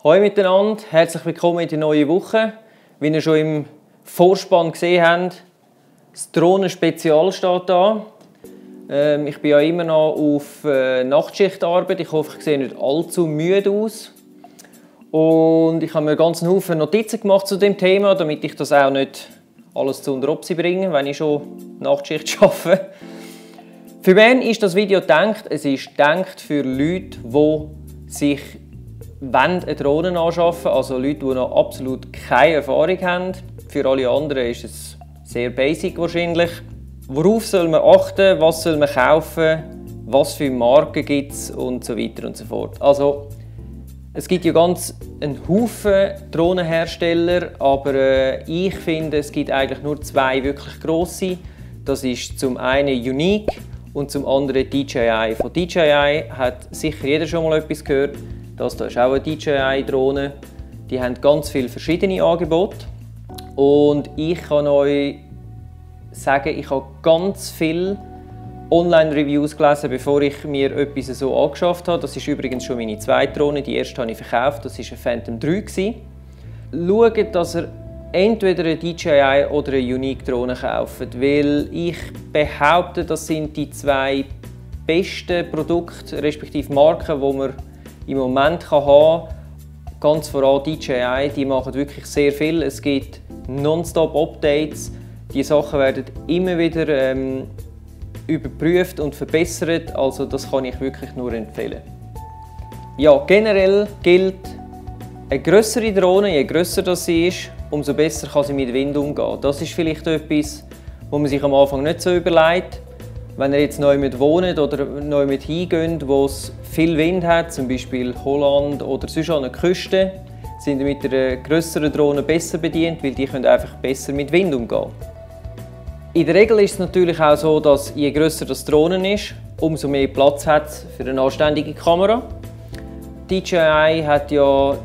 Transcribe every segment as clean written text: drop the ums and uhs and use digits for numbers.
Hallo miteinander, herzlich willkommen in der neuen Woche. Wie ihr schon im Vorspann gesehen habt, das Drohnen-Spezial steht da. Ich bin ja immer noch auf Nachtschichtarbeit. Ich hoffe, ich sehe nicht allzu müde aus. Und ich habe mir einen ganzen Haufen Notizen gemacht zu dem Thema, damit ich das auch nicht alles zu unter Obsi bringe, wenn ich schon Nachtschicht arbeite. Für wen ist das Video gedacht? Es ist gedacht für Leute, die sich eine Drohne anschaffen, also Leute, die noch absolut keine Erfahrung haben. Für alle anderen ist es sehr basic wahrscheinlich. Worauf soll man achten, was soll man kaufen, was für Marken gibt es und so weiter und so fort. Also, es gibt ja ganz einen Haufen Drohnenhersteller, aber ich finde, es gibt eigentlich nur zwei wirklich grosse. Das ist zum einen Unique und zum anderen DJI. Von DJI hat sicher jeder schon mal etwas gehört. Das hier ist auch eine DJI-Drohne. Die haben ganz viele verschiedene Angebote. Und ich kann euch sagen, ich habe ganz viele Online-Reviews gelesen, bevor ich mir etwas so angeschafft habe. Das ist übrigens schon meine zweite Drohne. Die erste habe ich verkauft. Das war eine Phantom 3. Schaut, dass ihr entweder eine DJI oder eine Unique-Drohne kauft, weil ich behaupte, das sind die zwei besten Produkte, respektive Marken, die man im Moment haben kann. Ganz vor allem DJI, die machen wirklich sehr viel. Es gibt nonstop Updates. Die Sachen werden immer wieder überprüft und verbessert. Also das kann ich wirklich nur empfehlen. Ja, generell gilt, eine grössere Drohne, je grösser das sie ist, umso besser kann sie mit Wind umgehen. Das ist vielleicht etwas, wo man sich am Anfang nicht so überlegt. Wenn ihr jetzt neu mit wohnt oder neu mit hingeht, wo es viel Wind hat, zum Beispiel Holland oder sonst an der Küste, sind ihr mit einer grösseren Drohne besser bedient, weil die können einfach besser mit Wind umgehen. In der Regel ist es natürlich auch so, dass je grösser das Drohne ist, umso mehr Platz hat es für eine anständige Kamera. DJI hat ja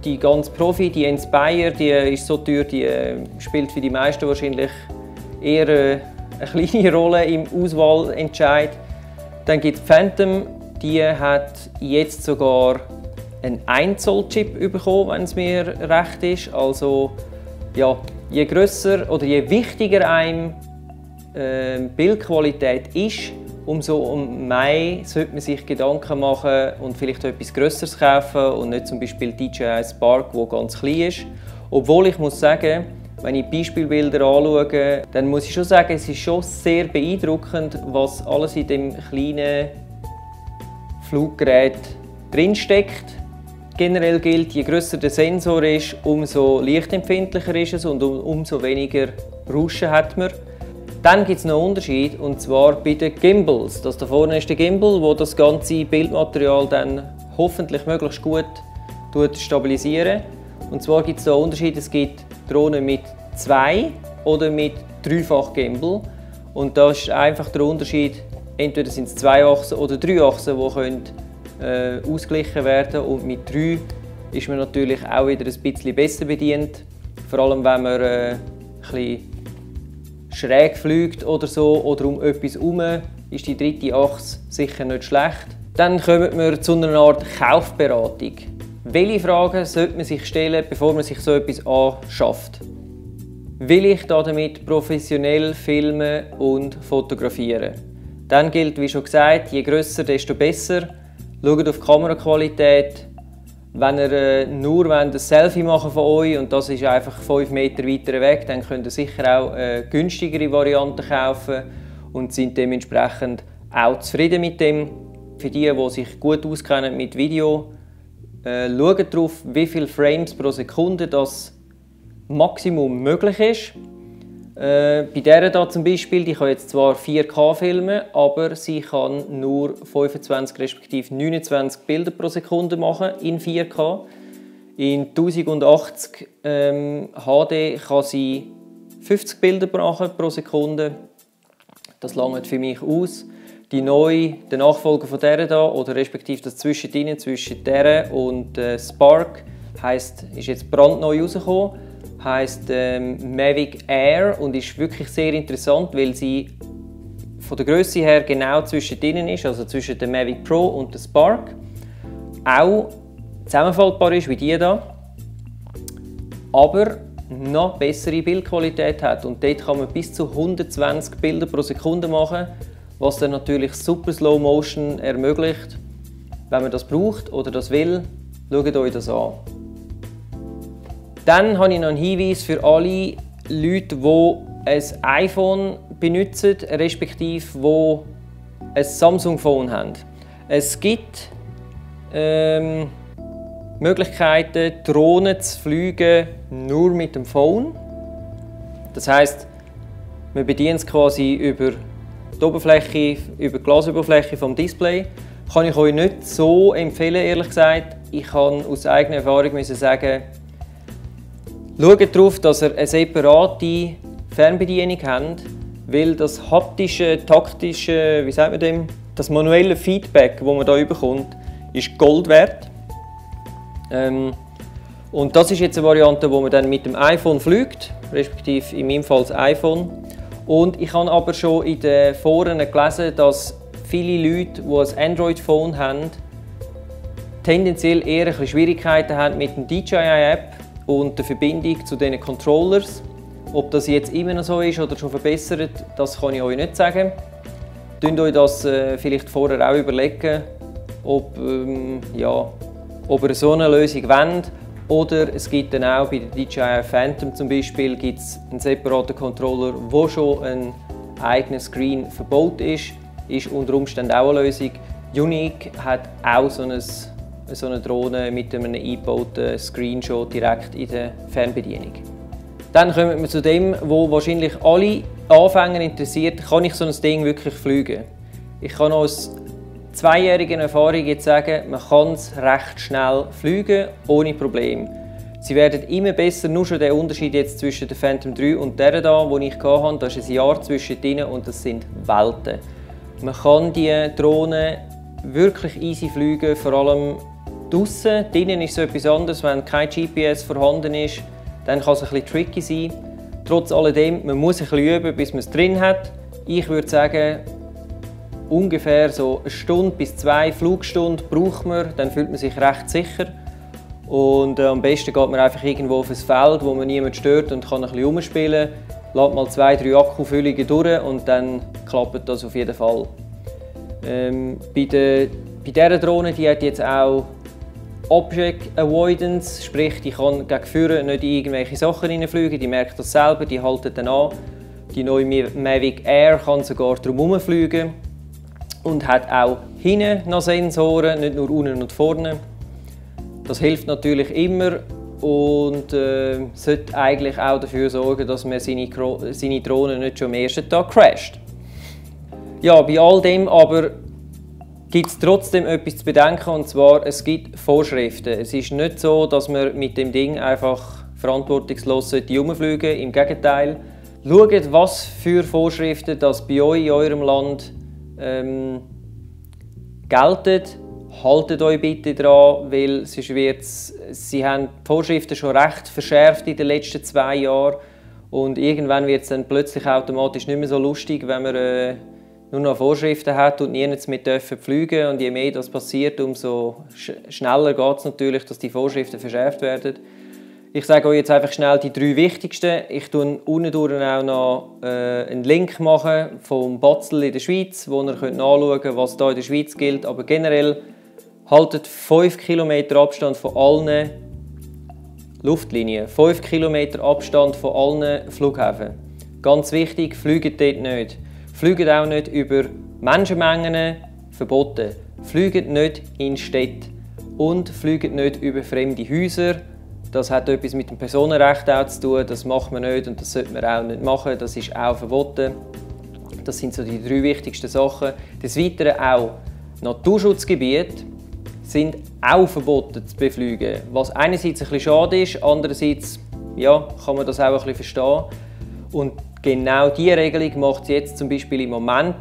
die ganz Profi, die Inspire, die ist so teuer, die spielt für die meisten wahrscheinlich eher eine kleine Rolle im Auswahlentscheid. Dann gibt es Phantom, die hat jetzt sogar einen 1 Zoll Chip bekommen, wenn es mir recht ist. Also ja, je grösser oder je wichtiger einem Bildqualität ist, umso mehr sollte man sich Gedanken machen und vielleicht etwas Grösseres kaufen und nicht zum Beispiel DJI Spark, der ganz klein ist. Obwohl ich muss sagen, wenn ich Beispielbilder anschaue, dann muss ich schon sagen, es ist schon sehr beeindruckend, was alles in dem kleinen Fluggerät drinsteckt. Generell gilt, je grösser der Sensor ist, umso lichtempfindlicher ist es und umso weniger Rauschen hat man. Dann gibt es noch einen Unterschied, und zwar bei den Gimbals. Das da vorne ist der Gimbal, der das ganze Bildmaterial dann hoffentlich möglichst gut stabilisiert. Und zwar gibt es da Unterschiede. Es gibt Drohnen mit 2 oder mit 3-fach Gimbal. Und da ist einfach der Unterschied, entweder sind es 2 Achsen oder 3 Achsen, die können, ausgeglichen werden. Und mit 3 ist man natürlich auch wieder ein bisschen besser bedient. Vor allem, wenn man ein bisschen schräg fliegt oder so oder um etwas herum, ist die dritte Achse sicher nicht schlecht. Dann kommen wir zu einer Art Kaufberatung. Welche Fragen sollte man sich stellen, bevor man sich so etwas anschafft? Will ich damit professionell filmen und fotografieren? Dann gilt, wie schon gesagt, je grösser, desto besser. Schaut auf die Kameraqualität. Wenn ihr nur ein Selfie machen von euch und das ist einfach 5 Meter weiter weg, dann könnt ihr sicher auch eine günstigere Variante kaufen und sind dementsprechend auch zufrieden mit dem. Für die, die sich gut auskennen mit Video, schaut darauf, wie viele Frames pro Sekunde das Maximum möglich ist. Bei dieser hier zum Beispiel, die kann jetzt zwar 4K filmen, aber sie kann nur 25 respektive 29 Bilder pro Sekunde machen in 4K. In 1080 HD kann sie 50 Bilder machen pro Sekunde. Das langt für mich aus. Der Nachfolger von dieser hier, oder respektive das Zwischendrin zwischen dieser und Spark, ist jetzt brandneu rausgekommen. Heisst Mavic Air und ist wirklich sehr interessant, weil sie von der Größe her genau zwischendrin ist, also zwischen dem Mavic Pro und dem Spark. Auch zusammenfaltbar ist wie die hier, aber noch bessere Bildqualität hat. Und dort kann man bis zu 120 Bilder pro Sekunde machen, was dann natürlich super Slow Motion ermöglicht. Wenn man das braucht oder das will, schaut euch das an. Dann habe ich noch einen Hinweis für alle Leute, die ein iPhone benutzen, respektive die ein Samsung-Phone haben. Es gibt Möglichkeiten, Drohnen zu fliegen nur mit dem Phone. Das heisst, man bedient es quasi über die Oberfläche, über die Glasoberfläche vom Display. Kann ich euch nicht so empfehlen, ehrlich gesagt. Ich kann aus eigener Erfahrung sagen, schaut darauf, dass ihr eine separate Fernbedienung habt, weil das haptische, taktische, wie sagt man dem, das manuelle Feedback, das man hier bekommt, ist Gold wert. Und das ist jetzt eine Variante, wo man dann mit dem iPhone fliegt, respektive in meinem Fall das iPhone. Und ich habe aber schon in den Foren gelesen, dass viele Leute, die ein Android-Phone haben, tendenziell eher ein bisschen Schwierigkeiten haben mit der DJI-App und der Verbindung zu diesen Controllers. Ob das jetzt immer noch so ist oder schon verbessert, das kann ich euch nicht sagen. Könnt euch das vielleicht vorher auch überlegen, ob ihr so eine Lösung wollt. Oder es gibt dann auch bei der DJI Phantom zum Beispiel gibt's einen separaten Controller, wo schon ein eigener Screen verbaut ist. Ist unter Umständen auch eine Lösung. Unique hat auch so eine Drohne mit einem eingebauten Screenshot direkt in der Fernbedienung. Dann kommen wir zu dem, wo wahrscheinlich alle Anfänger interessiert, kann ich so ein Ding wirklich fliegen? Ich kann aus 2-jähriger Erfahrung jetzt sagen, man kann es recht schnell fliegen, ohne Probleme. Sie werden immer besser, nur schon der Unterschied jetzt zwischen der Phantom 3 und der hier, die ich hatte, da ist ein Jahr zwischen denen und das sind Welten. Man kann die Drohne wirklich easy fliegen, vor allem draussen. Drinnen ist es etwas anderes, wenn kein GPS vorhanden ist, dann kann es ein bisschen tricky sein. Trotz alledem, man muss ein bisschen üben, bis man es drin hat. Ich würde sagen, ungefähr so 1 Stunde bis 2 Flugstunden braucht man, dann fühlt man sich recht sicher. Und am besten geht man einfach irgendwo auf ein Feld, wo man niemand stört und kann ein bisschen rumspielen. Lädt mal 2-3 Akkufüllungen durch und dann klappt das auf jeden Fall. Bei dieser Drohne, die hat jetzt auch Object Avoidance, sprich, die kann gegen Führen nicht in irgendwelche Sachen reinfliegen, die merkt das selber, die halten dann an. Die neue Mavic Air kann sogar drumherum fliegen und hat auch hinten noch Sensoren, nicht nur unten und vorne. Das hilft natürlich immer und sollte eigentlich auch dafür sorgen, dass man seine Drohne nicht schon am ersten Tag crasht. Ja, bei all dem aber gibt es trotzdem etwas zu bedenken, und zwar, es gibt Vorschriften. Es ist nicht so, dass man mit dem Ding einfach verantwortungslos herumfliegen sollte. Im Gegenteil, schaut, was für Vorschriften das bei euch in eurem Land gelten. Haltet euch bitte dran, weil sie haben die Vorschriften schon recht verschärft in den letzten 2 Jahren. Und irgendwann wird es dann plötzlich automatisch nicht mehr so lustig, wenn man nur noch Vorschriften hat und nirgends mit fliegen dürfen. Und je mehr das passiert, umso schneller geht es natürlich, dass die Vorschriften verschärft werden. Ich sage euch jetzt einfach schnell die 3 wichtigsten. Ich tue unten auch noch einen Link machen vom Batzel in der Schweiz, wo ihr nachschauen könnt, was hier in der Schweiz gilt. Aber generell haltet 5 km Abstand von allen Luftlinien, 5 km Abstand von allen Flughäfen. Ganz wichtig, fliegt dort nicht. Fliegt auch nicht über Menschenmengen, verboten. Fliegt nicht in Städte und fliegt nicht über fremde Häuser. Das hat etwas mit dem Personenrecht auch zu tun, das macht man nicht und das sollte man auch nicht machen, das ist auch verboten. Das sind so die 3 wichtigsten Sachen. Des Weiteren auch Naturschutzgebiete sind auch verboten zu befliegen, was einerseits ein bisschen schade ist, andererseits ja, kann man das auch ein bisschen verstehen. Und genau diese Regelung macht es jetzt zum Beispiel im Moment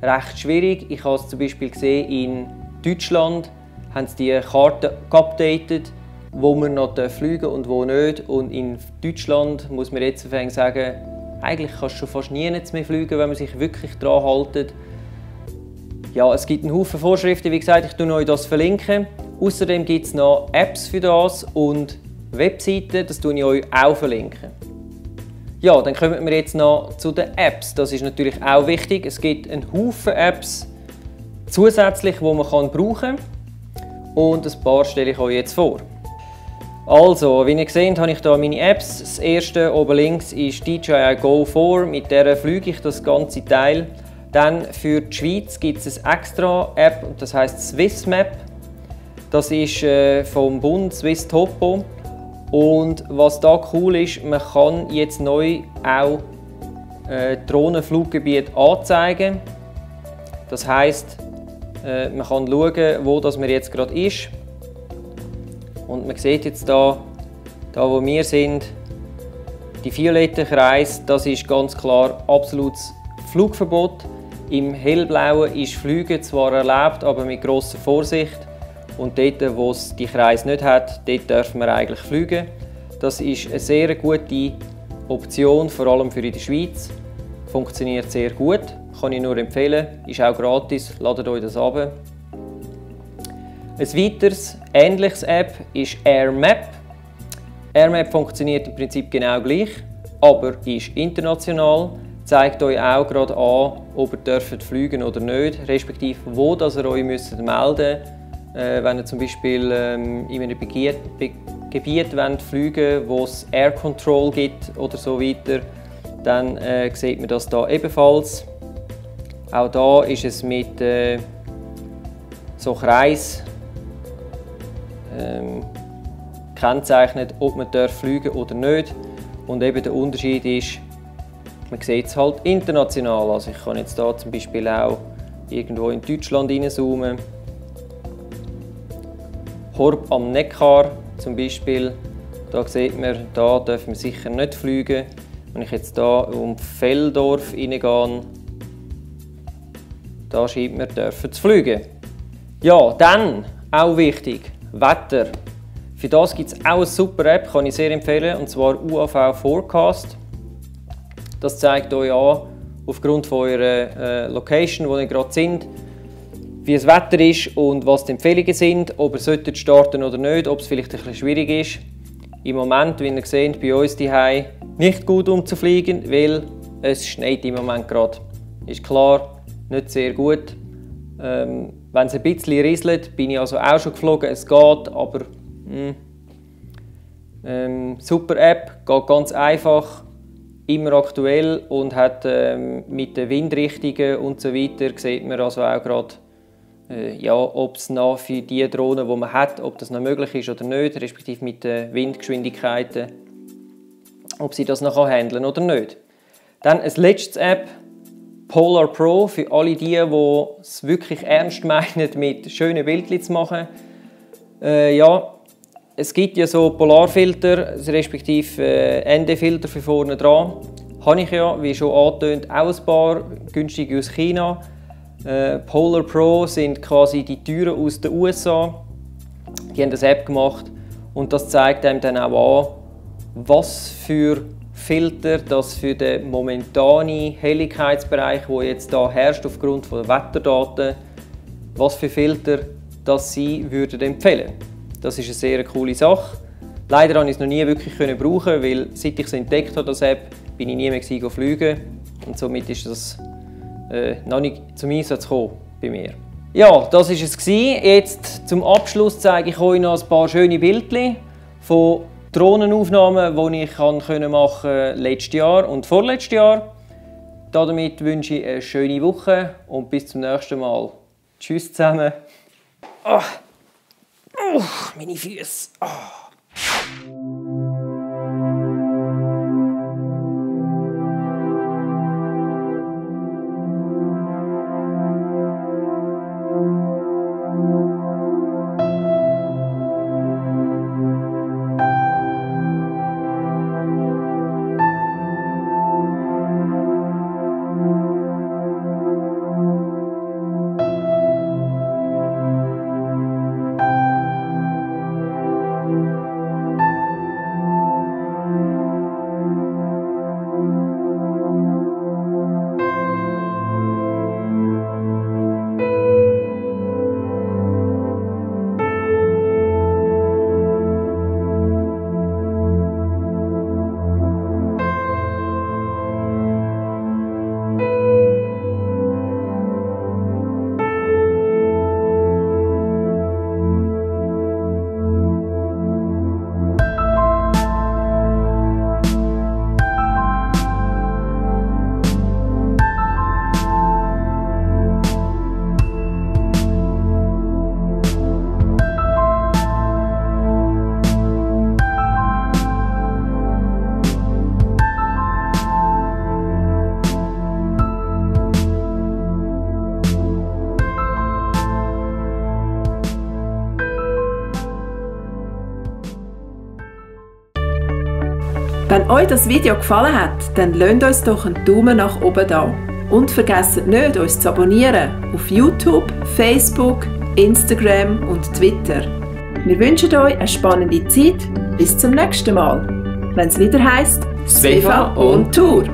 recht schwierig. Ich habe es zum Beispiel gesehen, in Deutschland haben sie die Karte geupdatet, wo man noch fliegen darf und wo nicht. Und in Deutschland muss man jetzt sagen, eigentlich kannst du schon fast nie mehr fliegen, wenn man sich wirklich daran hält. Ja, es gibt einen Haufen Vorschriften, wie gesagt, ich verlinke euch das. Außerdem gibt es noch Apps für das und Webseiten, das tue ich euch auch verlinken. Ja, dann kommen wir jetzt noch zu den Apps. Das ist natürlich auch wichtig. Es gibt einen Haufen Apps zusätzlich, die man brauchen kann. Und ein paar stelle ich euch jetzt vor. Also, wie ihr seht, habe ich hier meine Apps. Das erste oben links ist DJI Go 4, mit der fliege ich das ganze Teil. Dann für die Schweiz gibt es eine extra App, das heisst SwissMap. Das ist vom Bund Swiss Topo. Und was da cool ist, man kann jetzt neu auch Drohnenfluggebiete anzeigen. Das heisst, man kann schauen, wo das man jetzt gerade ist. Und man sieht jetzt da wo wir sind, die violetten Kreise, das ist ganz klar absolutes Flugverbot. Im hellblauen ist Fliegen zwar erlaubt, aber mit grosser Vorsicht. Und dort, wo es die Kreise nicht hat, dort dürfen wir eigentlich fliegen. Das ist eine sehr gute Option, vor allem für in der Schweiz. Funktioniert sehr gut, kann ich nur empfehlen. Ist auch gratis, ladet euch das runter. Ein weiteres, ähnliches App ist AirMap. AirMap funktioniert im Prinzip genau gleich, aber ist international. Zeigt euch auch gerade an, ob ihr dürft fliegen oder nicht, respektive wo das ihr euch melden müsst. Wenn ihr zum Beispiel in einem Gebiet fliegen wollt, wo es Air Control gibt oder so weiter, dann sieht man das da ebenfalls. Auch da ist es mit so Kreis kennzeichnet, ob man fliegen oder nicht. Und eben der Unterschied ist, man sieht es halt international. Also ich kann jetzt da zum Beispiel auch irgendwo in Deutschland reinzoomen. Horb am Neckar zum Beispiel, da sieht man, da dürfen wir sicher nicht fliegen. Wenn ich jetzt da um Velldorf reingehe, da schreibt man, dürfen zu fliegen. Ja, dann, auch wichtig, Wetter. Für das gibt es auch eine super App, kann ich sehr empfehlen, und zwar UAV Forecast. Das zeigt euch an, aufgrund von eurer Location, wo ihr gerade sind, wie das Wetter ist und was die Empfehlungen sind, ob ihr starten oder nicht, ob es vielleicht ein bisschen schwierig ist. Im Moment, wie ihr seht, bei uns zuhause nicht gut umzufliegen, weil es schneit im Moment gerade. Ist klar, nicht sehr gut. Wenn es ein bisschen rieselt, bin ich also auch schon geflogen, es geht, aber super App, geht ganz einfach, immer aktuell und hat mit den Windrichtungen und so weiter, sieht man also auch gerade, ja, ob es noch für die Drohnen, die man hat, ob das noch möglich ist oder nicht, respektive mit den Windgeschwindigkeiten, ob sie das noch handeln oder nicht. Dann ein letztes App, Polar Pro, für alle die es wirklich ernst meinen, mit schönen Bildchen zu machen. Ja, es gibt ja so Polarfilter, respektive ND-Filter für vorne dran. Habe ich ja, wie schon angetönt, auch ein paar, günstig aus China. Polar Pro sind quasi die Türen aus den USA. Die haben eine App gemacht und das zeigt einem dann auch an, was für Filter das für den momentanen Helligkeitsbereich, der jetzt da herrscht aufgrund der Wetterdaten, was für Filter das sie würden empfehlen. Das ist eine sehr coole Sache. Leider konnte ich es noch nie wirklich brauchen, weil seit ich es entdeckt habe, das App, bin ich nie mehr fliegen und somit ist das noch nicht zum Einsatz gekommen bei mir. Ja, das war es. Jetzt zum Abschluss zeige ich euch noch ein paar schöne Bildchen von Drohnenaufnahmen, die ich machen konnte letztes Jahr und vorletztes Jahr. Damit wünsche ich eine schöne Woche und bis zum nächsten Mal. Tschüss zusammen. Oh. Oh, meine Füße. Oh. Wenn euch das Video gefallen hat, dann lasst uns doch einen Daumen nach oben da. Und vergesst nicht, uns zu abonnieren auf YouTube, Facebook, Instagram und Twitter. Wir wünschen euch eine spannende Zeit. Bis zum nächsten Mal, wenn es wieder heisst Svefa on Tour.